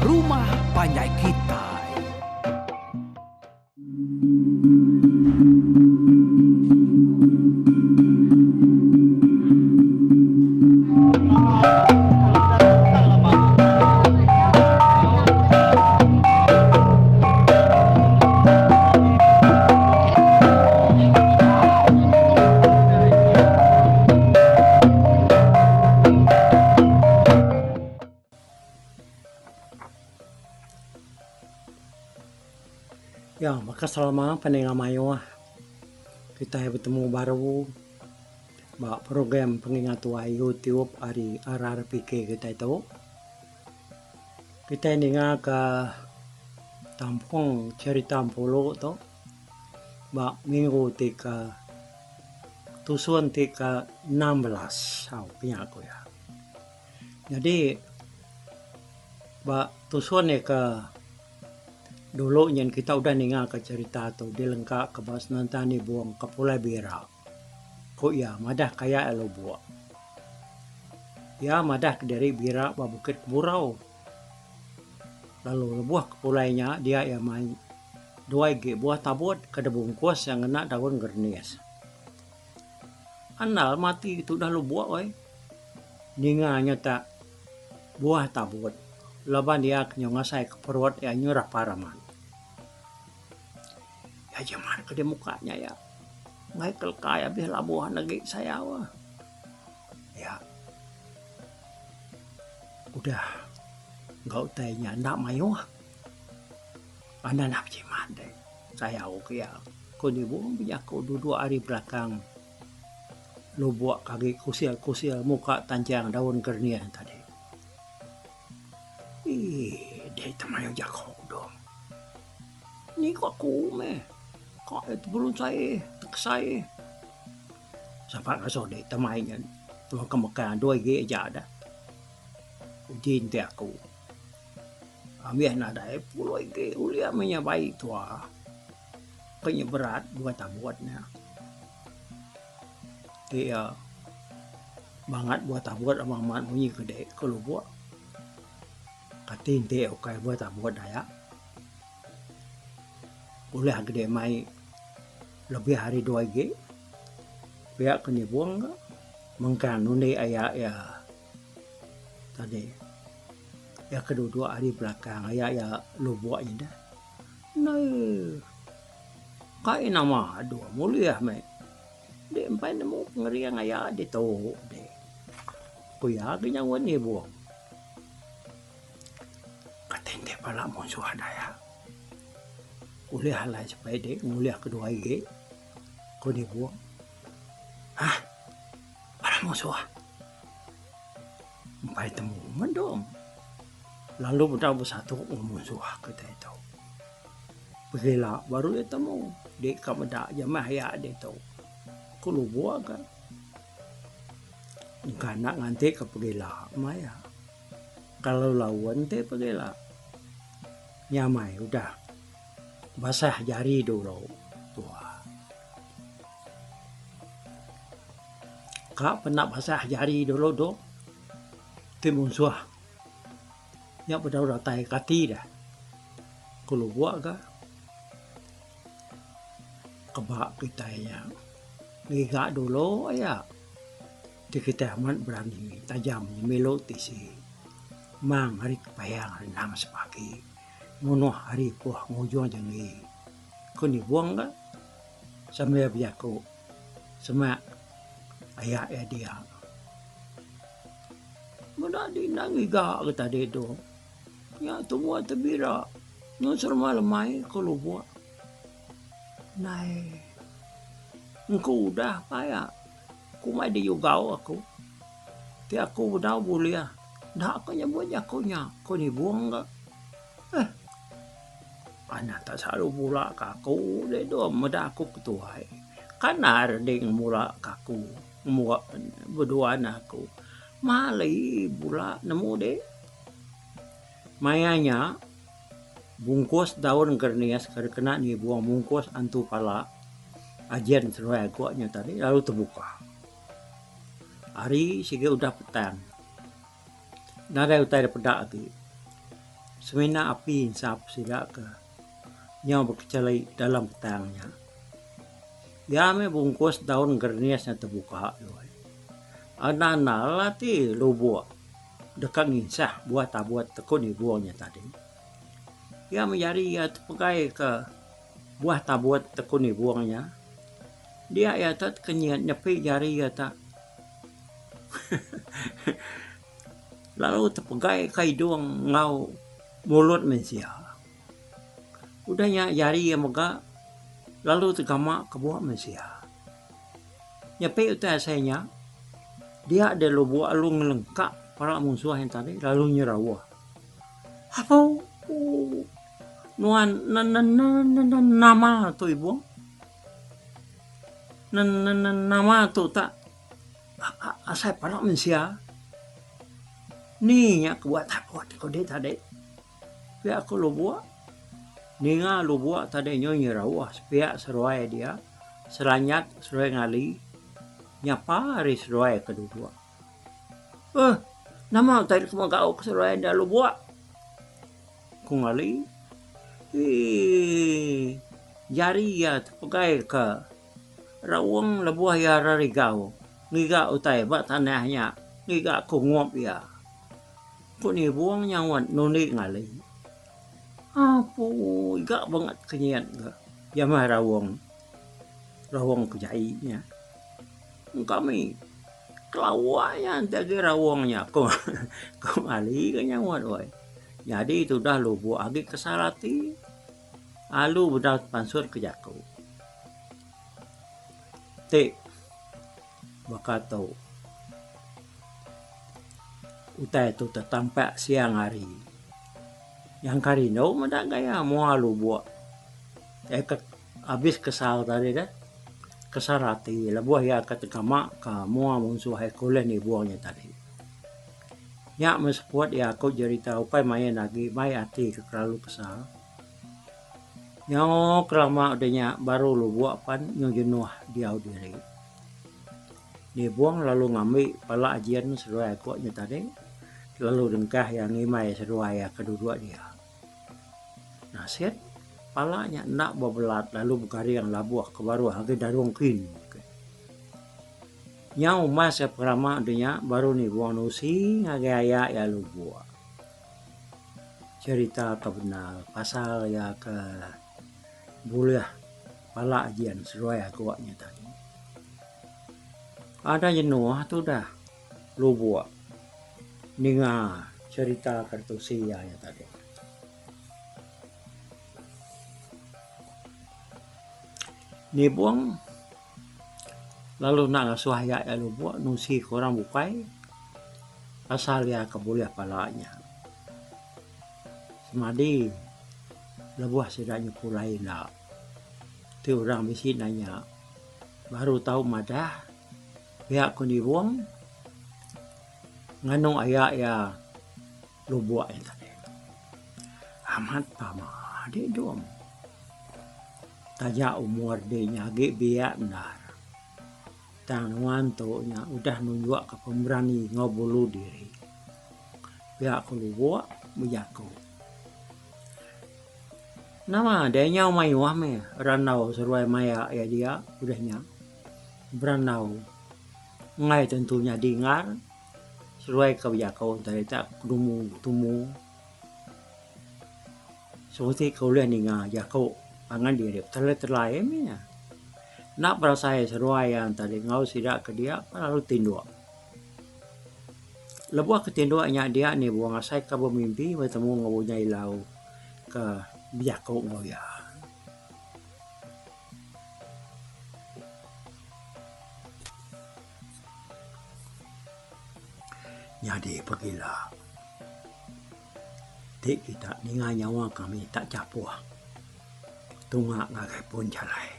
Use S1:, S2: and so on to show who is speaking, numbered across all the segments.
S1: Rumah Panjai Kitai.
S2: Ya baka selama peninga mayuh kitai betemu baru ba program pengingat tuai YouTube ari RRPK kitai tu. Kitai ninga ka tampung cherita Empulu tu ba minggu ti ke tusun ti ke 16 au pia ku iya. Nyadi ba tusun iya ke dulu nyin kita udah ninga ka cherita tu dilengka ka ba senentang nibong ka pulai bira. Ku iya madah kaya iya lubok. Iya madah kediri bira ba Bukit Keburau. Lalu lebuh ke pulai nya dia iya mai dua igi buah tabut ke dibungkus iya ngena daun gernis. Andal mati tudah lubok ai. Ninga nya tak buah tabut laban iya ke nyau ngasai ke perut iya nyau rapar amat. Iya jeman ke dimuka nya iya enggai kelekai abih labuh negi sayau. Iya udah enggau utai nya enda mayuh anak anak bejimat deh sayau ke iya. Ku Nibong bejaku duduk ari belakang lubok ke agi kusil-kusil muka tanjang daun gernih tadi. Eii deh temayuh jaku dong. Ni ku aku meh ka tebelun sai tekesai. Sapat ngasuh deh temai nya wang ke meka dua igi aja dah. Uji enti aku. Ambih nadai puluh igi ulih meh nya bai tua. Ke nya berat bukai tabut nya. Ti iya bangat buah tabut amat amat munyi ke dek ke lubok. Kati enti ukai buah tabut aya. Ulih agi dek mai lebih ari dua igi pia ke nibung ka mengkang nundi aya iya tadi. Iya ke duduk ari belakang aya iya lubok nya deh. Ndai kai nama aduh mulih meh. Dek empai nemu pengering aya ditu deh. Ku iya agi nyaut nibung. Kati enti bala munsuh daya ulih alai sepai dek ngulih kedua igi ku nibung. Hah bala munsuh empai temu mendung lalu bedau besatu enggau munsuh kitai tu. Pegila baru iya temu di ka meda jamah iya ditu. Ku lubok ga. Engka enda nganti ka pegila maya. Kalau laun ti pegila nyamai udah basah jari dulu tua. Ka penda basah jari dulu tu ti munsuh. Nya bedau datai kati deh. Ku lubok ga keba kitai nya ngiga dulu aja ti kitai amat berani tajam nyemilu tisi mang ari kepayang rendam sepagi munuh ari puh ngujung jenggi. Ku nibung ga sambil bejaku semak aya iya dia. Meda di enda ngiga ke tadi tu. Nya tumbuh tebira nyau serema lemai ke lubok. Nai engku udah paya ku mai diyugau aku. Ti aku bedau bulih enda ku nyebut jaku nya ku nibung ga. Eh anak tak selalu bula ka aku deh tu meda aku ketuai. Kandar deh ngemula ka aku. Mua beduan aku. Mali bula nemu deh. Maya nya, bungkus daun gernis ke dikena nibung mungkus antu pala ajin seduai aguk nya tadi lalu tebuka. Hari sigi udah petang. Nadai utai dipeda agi. Semina api insap sida ke nyau bekecheli dalam petang nya. Iya meh bungkus daun gernis nya tebuka doi. Enda-enda ati lubok deka nginsah buah tabut tekun ibung nya tadi. Iya meh jari iya tepegai ke buah tabut tekun ibung nya. Dia iya te tekenyit nyepi jari iya te lalu tepegai ka idung enggau mulut mensia. Udah nya jari iya mega lalu tegama ke bua mensia. Nyepi utai asai nya dia deh lubok lalu ngelengka pala munsuh nya tadi lalu nyerawah. Apu nuan ne ne ne nama tu ibung ne ne ne nama tu tak asai pala mensia. Ni nya ke buat takut ku deh tadi. Pia ku lubok, ninga lubok tadi nyu nyerauh sepiak seruai dia, selanyat seruai ngali, nyapa ari seruai ke duduk. Eh, nama utai deka megau ke seruai enda lubok? Ku ngali. Eii, jari iya tepegai ke raung lebuh iya rerigau ngiga utai ba tanah nya ngiga ku ngup iya. Ku nibung nyaut nundi ngali. Apu iga bangat kenyit ga jamah raung. Raung ke jai nya. Engka mih kelawa nya enti agi raung nya ku ku ngali ga nyaut weh. Nyadi tudah lubok agi kesal ati alu bedau pansut ke jaku. Ti baka tu. Utai tu tetampak siang hari. Nyangka rindu meda gaya mua lubok. Eh ke abis kesal tadi deh. Kesal ati lebuh iya ke tegama ka mua munsuh iya ke ulih nibung iya tadi. Nya meh seput iya ku jerita ukai main agi mai ati ke kelalu kesal. Nyau kelama udah nya baru lubok pan nyau jenuh diau diri. Nibung lalu ngambi pala ajin seduai aku nya tadi lalu dengkah iya ngimbai seduai iya ke duduk dia. Nasit pala nya enda bebelat lalu begaring labuh ke baruh agi darung kin. Nyau umbas iya pengelama udah nya baru nibung nusi ngagai aya iya lubok. Cherita ke bendar pasal iya ke bulih pala ajian seduai ago nya tadi. Ada jenuh tudah lubok ninga cherita ke ditusi iya nya tadi. Nibong lalu enda ngasuh aya iya lubok nusi ke orang bukai pasal iya ke bulih pala nya. Semadi lebuh sida nyepulai enda ti orang bisi nanya baru tau madah pia ku nibong nganu aya iya lubok nya tadi. Amat pama adi dom. Taja umur di nya agi biak endar. Tang nuan tu nya udah nunjukka pemerani enggau bulu diri. Pia ku lubok bejaku. Nama deh nyau mayuh meh randau seruai maya iya dia udah nya. Berandau enggai tentu nyadi ngar seruai ke bejaku enta ita kedumu tumu. Sebuti ke ulih ninga jaku pangan diri telai-telai mih nya. Enda berasai seduai iya tadi enggau sida ke dia lalu tinduk. Lebuh ke tinduk nya dia nibung asai ke bemimpi betemu enggau Bunyai Ilau ke bejaku enggau iya. Nyadi pegila. Ti kita ninga nyawa kami tak chapuh tunga ngagai pun jalai.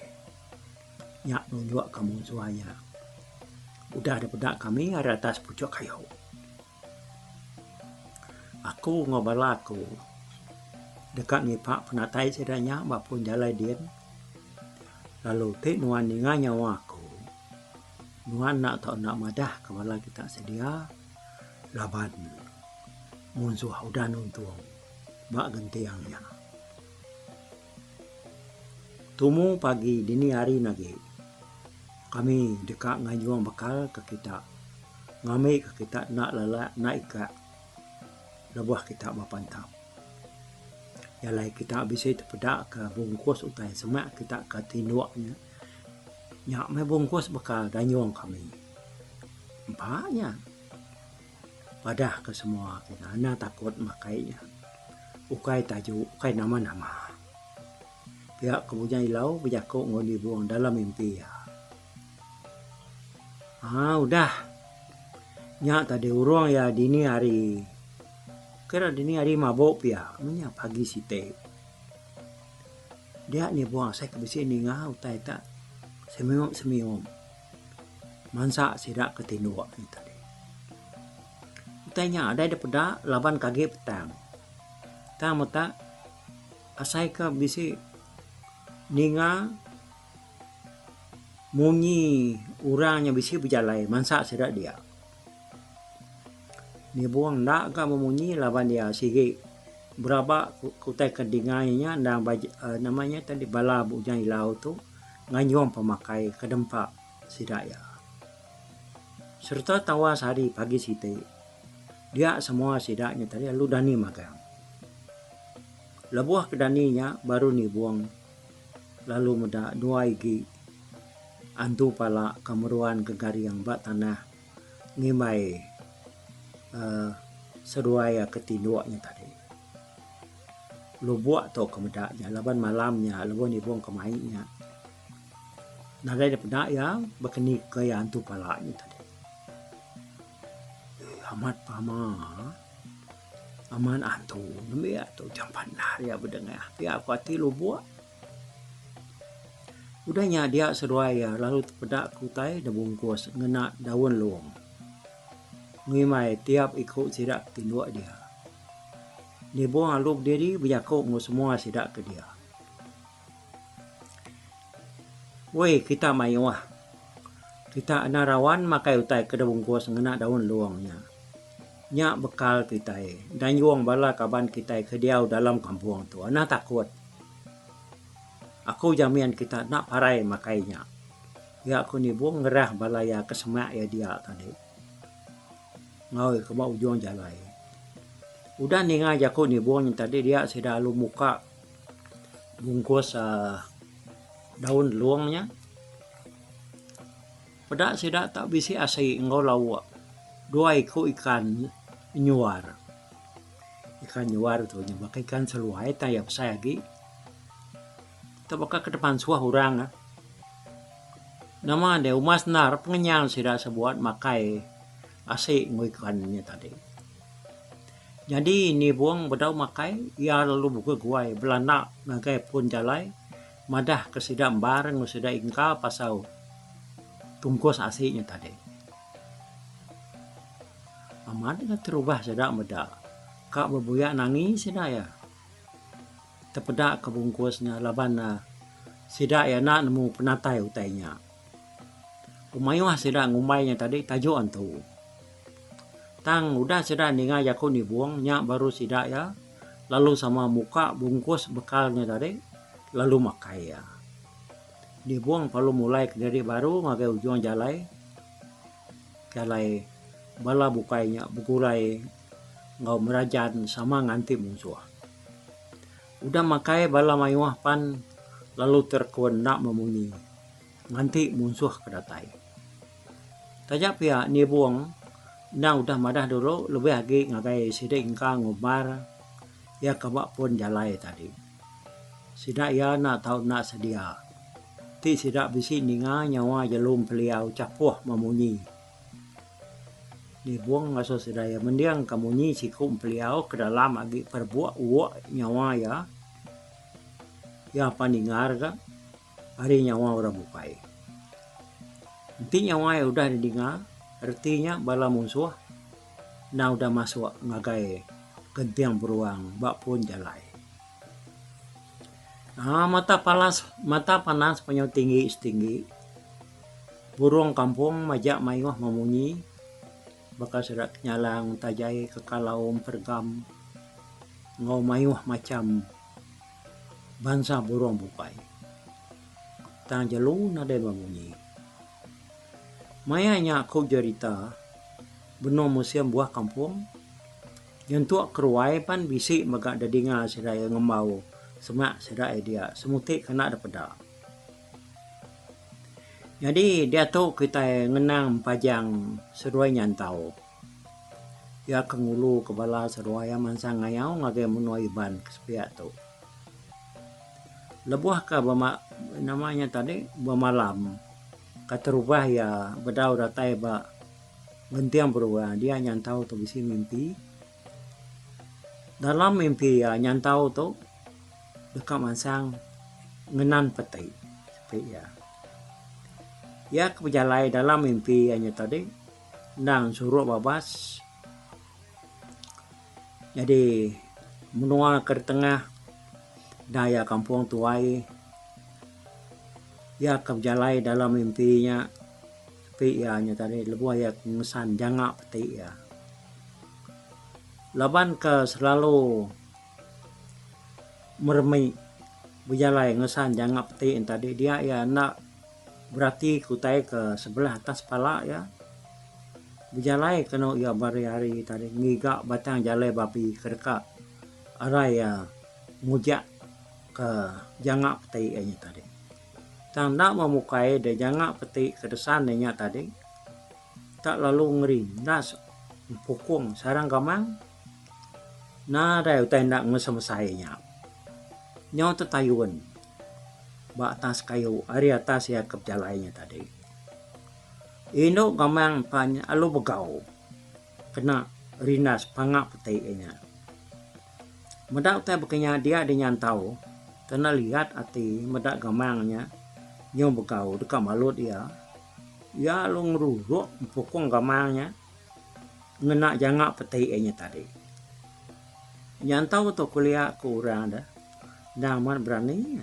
S2: Nya nunjukka munsuh nya udah dipeda kami ari atas puchuk kayu. Aku enggau bala aku deka ngipa penatai sida nya ba pun jalai din lalu ti nuan ninga nyawa aku nuan enda tau enda madahka bala kita sedia laban. Munsuh udah nuntung. Ba genting nya. Tumu pagi dini hari nagi kami deka ngayung bekal ke kita ngambi ke kita enda lelak enda ikak lebuh kita ba pantap. Jalai kita bisi tepeda ke bungkus utai semak kita ke tinduk nya. Nya meh bungkus bekal dayung kami. Empa nya. Padah ke semua kita anang takut makai nya. Ukai taju ukai nama nama. Pia ke Bujang Ilau bejaku enggau Nibong dalam mimpi iya. Haa udah nya tadi urung iya dini hari kira dini hari mabuk pia meh nya pagi siti. Dia Nibong asai ke bisi ninga utai te semiup semiup. Mansa sida ke tinduk nya tadi. Utai nya adai da peda laban ke agi petang. Tang meta asai ke bisi ninga munyi orang nya bisi bejalai mansa sida dia. Nibung enda ga memunyi laban iya sigi beraba utai ke dinga iya nya endang nama nya tadi bala Bujang Ilau tu. Nganyung pemakai ke dempa sida iya. Sereta tawas hari pagi siti, dia semua sida nya tadi lalu dani magang. Lebuh ke dani nya baru nibung lalu meda dua igi antu pala ke meruan ke garing ba tanah ngimbai uhh seduai iya ke tinduk nya tadi. Lubok tu ke meda nya laban malam nya lebuh nibung ke mai nya nadai da peda iya baka ni ke iya antu pala nya tadi. Amat pama amat antu nembiak tu jampat endar iya bedengah pia ku ati lubok. Udah nya dia seduai iya lalu tepeda ke utai da bungkus ngena daun long. Ngimbai tiap iku sida ke tinduk dia. Nibung alu bediri bejaku enggau semua sida ke dia. Woi kita mayuh. Kita enda rawan makai utai ke dibungkus ngena daun long nya. Nya bekal kitai nanyung bala kaban kitai ke diau dalam kampung tu. Anang takut. Aku jamin kita enda parai makai nya. Pia ku Nibung ngerah bala iya ke semak iya dia tadi. Enggau iya ke ba ujung jalai. Udah ninga jaku nibung nya tadi dia sida lalu muka bungkus uhh daun long nya. Peda sida tak bisi asi enggau lauk dua iku ikan nyuar. Ikan nyuar tu nya baka ikan seluai tang iya besai agi. Tu baka ke depan suah orang. Nama deh umas endar pengenyang sida sebuat makai asi enggau ikan nya tadi. Nyadi nibung bedau makai iya lalu bukai guai belanda ngagai pun jalai madah ke sida embar enggau sida ingka pasal tungkus asi nya tadi. Amat ga terubah sida meda ka bebuya nangi sida iya. Tepeda ke bungkus nya laban ne sida iya enda nemu penatai utai nya. Pemayuh sida ngumbai nya tadi tajuk antu. Tang udah sida ninga jaku nibung nya baru sida iya lalu sama muka bungkus bekal nya tadi lalu makai iya. Nibung perlu mulai kediri baru ngagai ujung jalai jalai bala bukai nya begulai enggau merajan sama nganti munsuh. Udah makai bala mayuh pan lalu terekun enda memunyi nganti munsuh ke datai. Taja pia nibung endang udah madah dulu lebih agi ngagai sida ingka ngumbar iya ke ba pun jalai tadi. Sida iya enda tau enda sedia ti sida bisi ninga nyawa jelu empeliau chapuh memunyi. Nibung ngasuh sida iya mending ka munyi siku empeliau ke dalam agi perebuk wok nyawa iya. Iya pan ningar ga ari nyawa orang bukai. Enti nyawa iya udah didinga reti nya bala munsuh endang udah masuk ngagai genting beruang ba pun jalai. Aaa mata palas mata panas penyau tinggi setinggi. Burung kampung majak mayuh memunyi baka sida kenyalang, tajai, kekalau, emperegam. Enggau mayuh macham bansa burung bukai. Tang jelu nadai bemunyi. Maya nya ku jerita benung musim buah kampung nyentuk keruai pan bisi mega dedinga sida iya ngembau semak sida iya dia semuti kena dipeda. Nyadi diatu kitai ngenang Pajang seduai Nyantau. Iya ke ngulu ke bala seduai iya mansang ngayau ngagai menua Iban ke sepiak tu. Lebuh ke bema nama nya tadi bemalam keterubah iya bedau datai ba Genting Beruang dia nyantau tu bisi mimpi. Dalam mimpi iya nyantau tu deka mansang ngenan peti sepi iya. Iya ke bejalai dalam mimpi iya nya tadi. Endang suruk babas nyadi menua ke ditengah daya kampung tuai iya ke bejalai dalam mimpi nya sepi iya nya tadi lebuh iya ngesan janga peti iya. Laban ke selalu meremi bejalai ngesan janga peti nya tadi dia iya enda Berati ke utai ke sebelah atas pala iya. Bejalai kenu iya berari-ari tadi ngiga batang jalai babi ke deka alai iya ngujak ke janga peti iya nya tadi. Tang enda memukai da janga peti ke desan iya nya tadi tak lalu ngerindas empukung sarang gamang nadai utai enda ngemesai nya. Nyau tetayun. Ba atas kayu ari atas iya ke bejalai nya tadi. Indu gamang pan alu begau kena rindas panga peti iya nya. Meda utai baka nya dia dinyantau kena liat ati meda gamang nya nyau begau deka malut iya. Iya alu ngeruruk empukung gamang nya ngena janga peti iya nya tadi. Nyantau tu kelia ku orang da. Endang amat berani.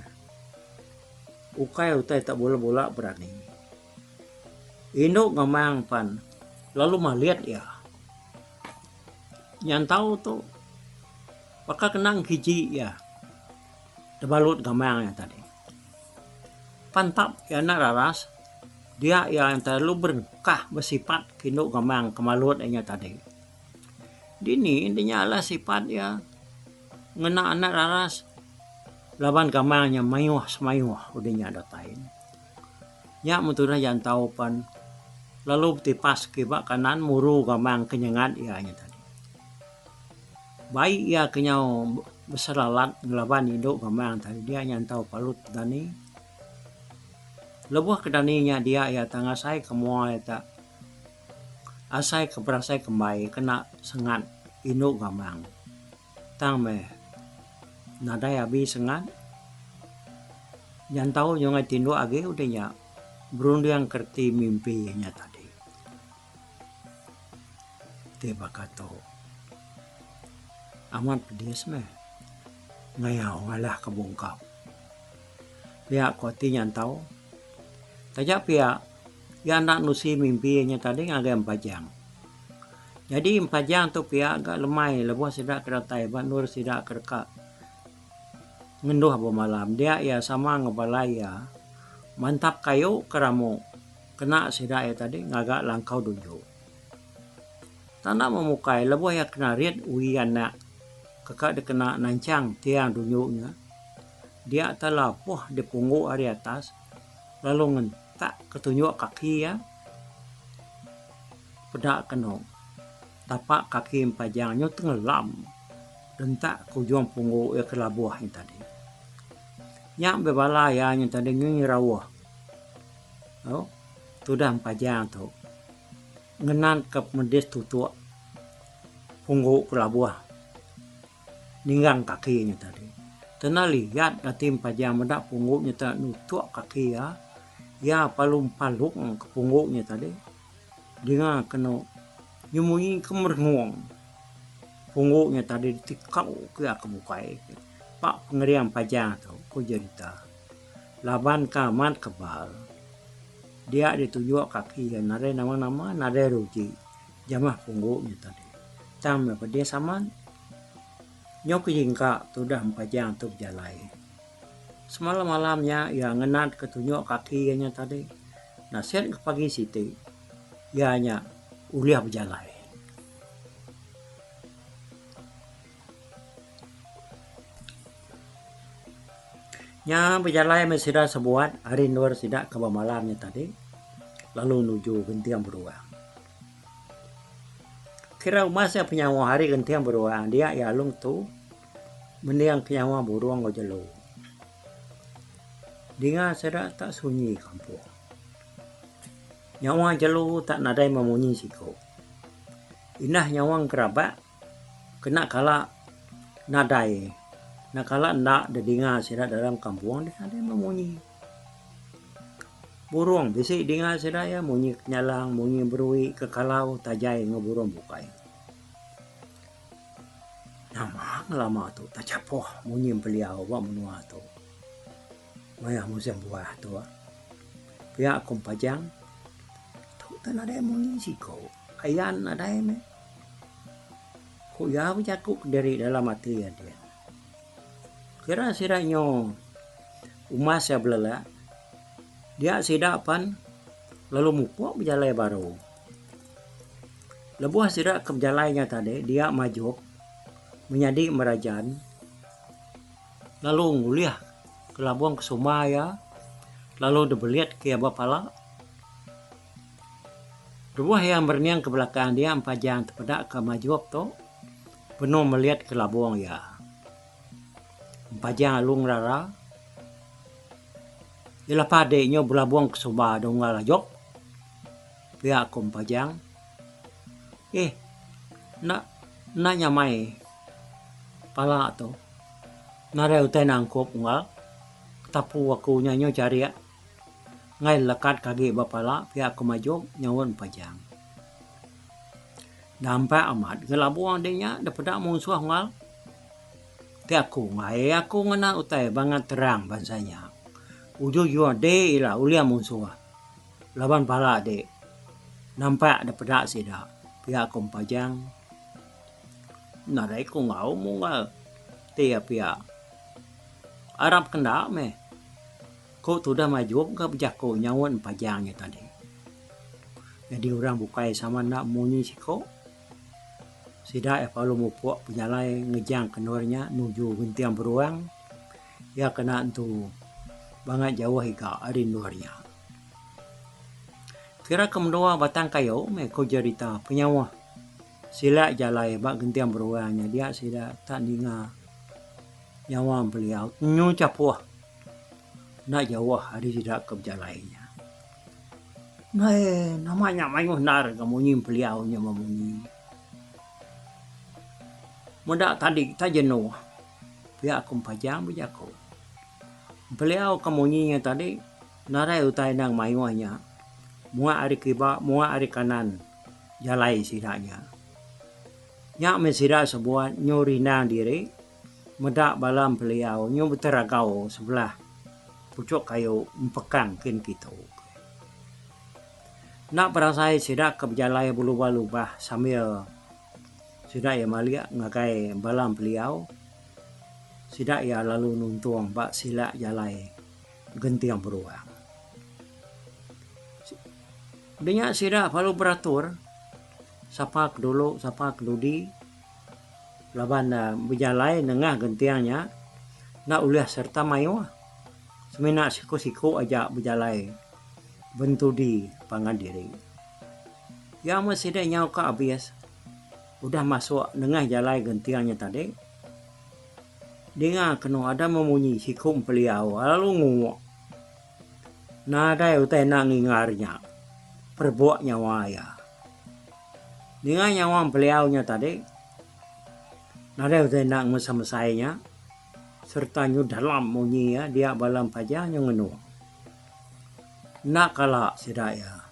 S2: Ukai utai tak bula-bula berani. Indu ngemang pan lalu malit iya. Nyantau tu baka kena ngkiji iya tebalut gamang iya tadi. Pantap iya enda raras dia iya terlalu berengkah besipat ke indu gamang ke malut iya nya tadi. Dini nya alah sipat iya. Ngena anak raras laban gamang nya mayuh semayuh udah nya datai. Nya meh tunah jantau pan lalu betipas kiba kanan muru gamang ke nyengat iya nya tadi. Bai iya ke nyau beseralat ngelaban indu gamang tadi dia nyantau palut dani. Lebuh ke dani nya dia iya tang asai ke mua iya ta asai ke berasai kembai kena sengat indu gamang. Tang meh nadai abi sengat nyantau nyungai tinduk agi udah nya berunding ke reti mimpi nya tadi. Ti baka tu amat pedis meh ngayau ngalah ke bungkap. Pia ku ati nyantau taja pia iya enda nusi mimpi nya tadi ngagai Empajang. Nyadi Empajang tu pia ga lemai lebuh sida ke datai ba endur sida ke deka ngenduh bemalam dia iya sama enggau bala iya mantap kayu ke ramu kena sida iya tadi ngaga langkau dunju. Tanda memukai lebuh iya ke narit uwi anak ke ka dikena nanchang tiang dunju nya dia te labuh dipunggu ari atas lalu ngentak ke tunjuk kaki iya. Peda kenu tapak kaki Empajang nyu tenggelam rentak ke ujung punggu iya ke labuh nya tadi. Nya meh bala iya nya tadi nyu nyerauh au tudah Empajang tu ngenan ke pemedis tutuk punggu ke labuh ninggang kaki nya tadi. Tena liat ati Empajang meda punggu nya te nutuk kaki iya, iya palu empalung ke punggu nya tadi. Dinga kenu nyemunyi ke merengung punggu nya tadi ditikau ke iya ke bukai ba pengering pajang tu ku jerita. Laban ka amat kebal dia ditunjuk kaki iya nadai nama-nama nadai ruji jamah punggu nya tadi. Tang meh pedis amat. Nyau ke jingka tudah Empajang tu bejalai. Semalam-malam nya iya ngenatka tunjuk kaki iya nya tadi. Nasit ke pagi siti iya nya ulih bejalai. Nya bejalai meh sida sebuat ari endur sida ke bemalam nya tadi lalu nuju Genting Beruang. Kira umas iya penyawa ari Genting Beruang dia iya alung tu mending ke nyawa burung enggau jelu. Dinga sida tak sunyi kampung. Nyawa jelu tak nadai memunyi siku. Indah nyawa engkerabak kena kala nadai enda kala enda didinga sida dalam kampung deh nadai memunyi. Burung bisi dinga sida iya munyi kenyalang munyi berui kekalau tajai enggau burung bukai. Nama ngelama tu tachapoh munyi empeliau ba menua tu maya musim buah tu. Pia ku Empajang tu tak nadai munyi siko ayan nadai meh. Ku iya bejaku kediri dalam ati iya din. Kira sida nyu umas iya belelak dia sida pan lalu mupuk bejalai baru. Lebuh sida ke bejalai nya tadi dia majuk menyadi merajan lalu ngulih kelabong kesuma iya lalu dibelit ke iya ba pala. Lebuh iya merening ke belakang dia Empajang tepeda ke majup tu benung melit ke labung iya. Empajang lalu ngerara Iya lepa dik nyu belabung ke suba deh unggal ajuk pia ku Empajang. Eh enda enda nyamai pala tu nadai utai nangkup unggal ketapu aku nya nyu charik. Enggai lelekat ke agi ba pala pia ku Majok nyaut Empajang. Dampak amat ga labung deh nya deh peda munsuh enggau. Ti aku enggai aku ngena utai bangat terang bansa nya. Ujung-ujung deh ila ulih munsuh laban pala deh nampak deh peda sida pia ku Empajang. Nadai ku enggau munggal ti iya pia. Arap ke enda meh. Ku tudah majup ga bejaku nyaut Empajang nya tadi. Nyadi orang bukai sama enda munyi siku. Sida iya perlu mupuk pejalai ngejang ke endur nya nuju Genting Beruang iya kena entu bangat jauh iga ari endur nya. Kira ke menua Batang Kayu meh ku jerita penyauh sila jalai ba Genting Beruang nya dia sida tak ninga nyawa beliau nyu chapuh. Enda jauh ari sida ke bejalai nya. Meh nama nya mayuh endar ga munyi empeliau nya memunyi. Meda tadi ta jenuh pia ku Empajang bejaku. Empeliau ke munyi nya tadi nadai utai endang mayuh nya. Muak ari kiba muak ari kanan jalai sida nya. Nya meh sida sebuat nyu rindang diri. Meda bala empeliau nyu beteragau sebelah puchok kayu empekang kin kitu. Enda berasai sida ke bejalai belubah-lubah sambil sida iya malik ngagai bala empeliau sida iya lalu nuntung ba sila jalai Genting Beruang. Udah nya sida lalu beratur sapa ke dulu sapa ke dudi. Laban ne bejalai nengah genting nya enda ulih sereta mayuh semina siku-siku aja bejalai bentudi pangan diri. Iya meh sida nyau ka abis udah masuk nengah jalai genting nya tadi dinga kenu ada memunyi siku empeliau lalu nguk. Nadai utai enda ngingar nya perebuk nyawa iya. Ninga nyawa empeliau nya tadi, nadai utai enda ngemesai-mesai nya sereta nyu dalam munyi iya dia bala empajah nyu ngenung. Enda kala sida iya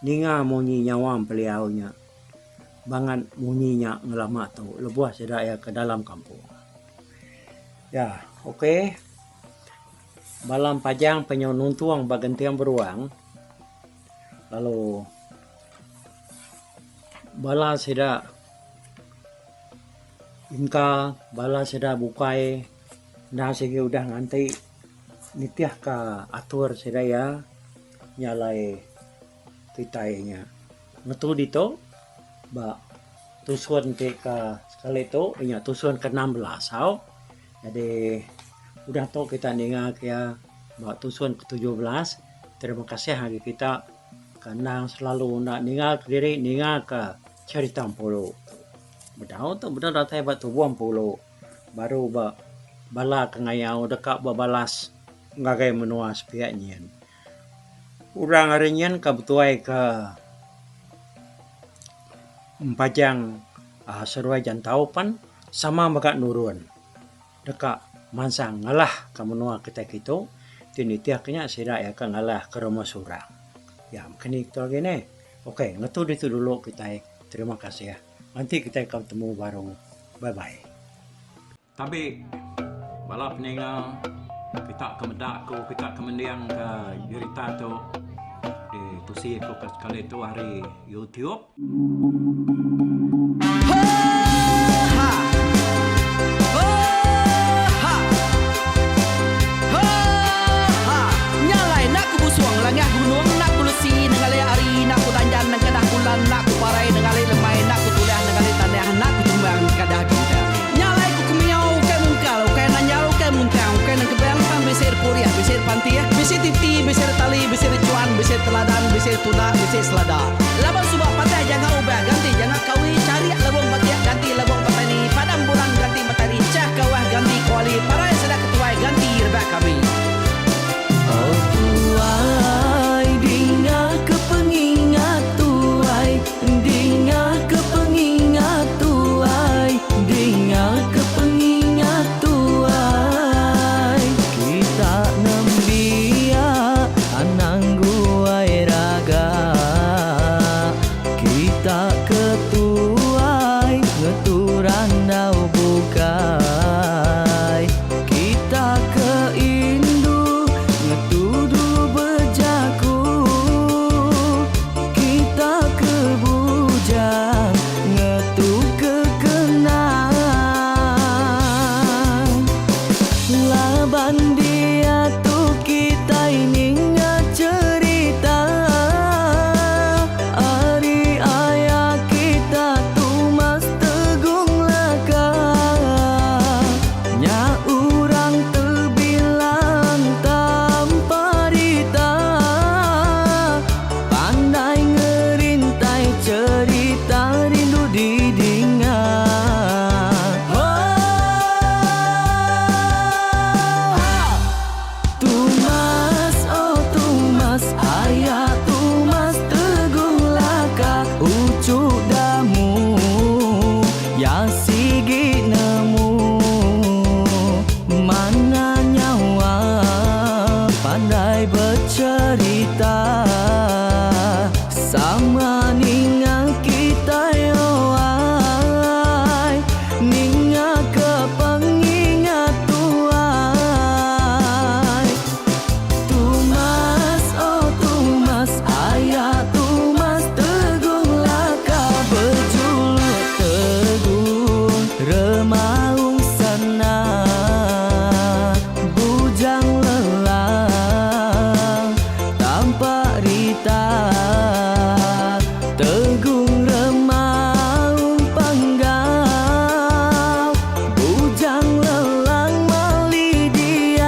S2: ninga munyi nyawa empeliau nya bangat munyi nya ngelama tu lebuh sida iya ke dalam kampung. Ya, okey. Bala empajang penyu nuntung ba Genting Beruang. Lalu bala sida Engka bala sida bukai enda sigi udah nganti nitihka atur sida iya nya alai kitai nya ngetu ditu ba tusun ti ka sekali tu inya tusun ke 16 au. Jadi udah tu kita ninga ke iya ba tusun ke 17. Terima kasih agi kita ke endang selalu enda ninga kediri ninga ka cherita Empulu tu. Bedau tu bedau datai ba tubuh Empulu baru ba bala ke ngayau deka bebalas ngagai menua sepiak nyin. Orang ari nyin ke betuai ke Empajang uhh seruai Jantau pan sama mega nurun deka mansang ngalah ka menua kitai kitu ti nitih ke nya sida iya ke ngalah ke rumah surang. Ya meh kini tu agi neh. Ok ngetu ditu dulu kitai terima kasih. Nganti kitai ka betemu baru. Bye bye. Tabi bala peninga kita ke meda aku kita ke mending ka jerita tu ditusi aku ka sekali tu ari YouTube.
S1: Nya alai enda ku busung langah gunung enda ku lesi nengali hari enda ku danjan nengkedah bulan enda ku parai nengali lemai enda ku tulah nengali tanah enda ku tumbang nengkadah bintang. Nya alai ku kemiau ukai mungkal ukai nanjal ukai muntang ukai nengkebang tang bisi repurih bisi repantih bisi titi bisi retali bisi rechuan bisi teladan bisi tunda bisi selada. Laban suba patah janga ubah ganti janga kawi charik lebung batik ganti lebung petani padam bulan ganti matari chah kawah ganti kuali parai sida ketuai ganti rebak kami.
S3: Oh tuai dinga ke pengingat tuai dinga ke pengingat tuai dinga ke pengingat tuai kita nembiak anang guai raga kita ke tuai ngetu randau bukai. Kita ke indu ngetudu bejaku Kita ke bujang ngetu ke kenang Laban diatu kitai ninga cherita Ari aya kita Tumas Tegung Laka. Nya urang tebilang tanpa rita Pandai ngerintai cerita rindu didinga Hoohaa. Tumas oh Tumas aya Tumas Tegung Laka uchu damu ya sigi nemu mana nyawa pandai becerita sama ninga kitai oh ai ninga ke pengingat tuai. Tumas oh Tumas aya Tumas Tegung Laka bejuluk Tegung Remaung Sana Bujang Lelang Tampak Rita Tegung Remaung Panggau Bujang Lelang Mali Diau.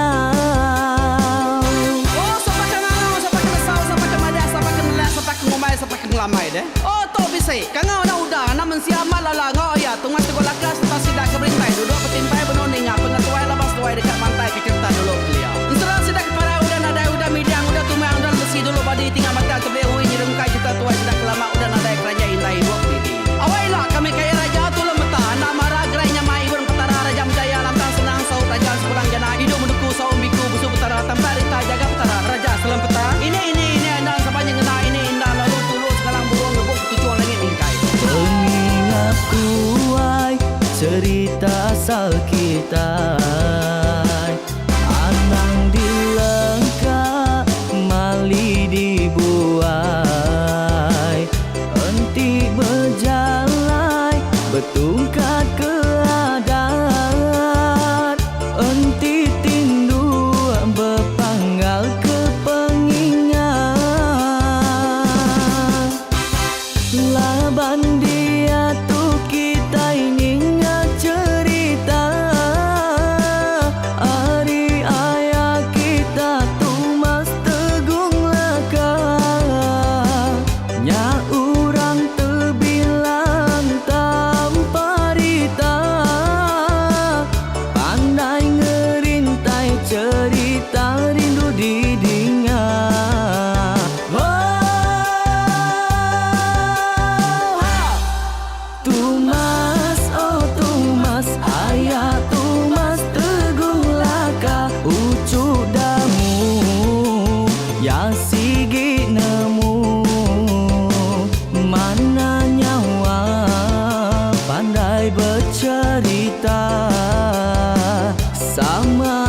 S1: Oh sapa ke ngangau sapa ke nesau sapa ke madah sapa ke nelak sapa ke ngumbai sapa ke ngelamai deh. Oh tu bisi kangau anak uda anak mensia amat lala enggau iya tungai teguh laka sereta sida ke berintai duduk betimpai benung ninga pengetuai laban seduai deka mantai ke cherita dulu kelia. Ensera sida ke parai udah nadai udah midang udah tumang udah lesi dulu badi tinggal batang tebeli ui nyerungkai cherita tuai sida ke lama udah nadai keranjai indai idup didi. Awai ila kami kaya raja tulung meta enda mara gerai nyamai ibun petara raja menjaya lantang senang saut raja sepulang jana idup menuku saum biku busu petara tampak rita jaga petara raja selem peta ini ini ini enda sapa nyengena ini enda lalu tulu sekalang burung ngebuk ketuchung langit mingkai.
S3: Pengingat tuai cerita asal kitai Anang dilengka mali dibuai Enti bejalai betungkat ke adat. Becerita sama.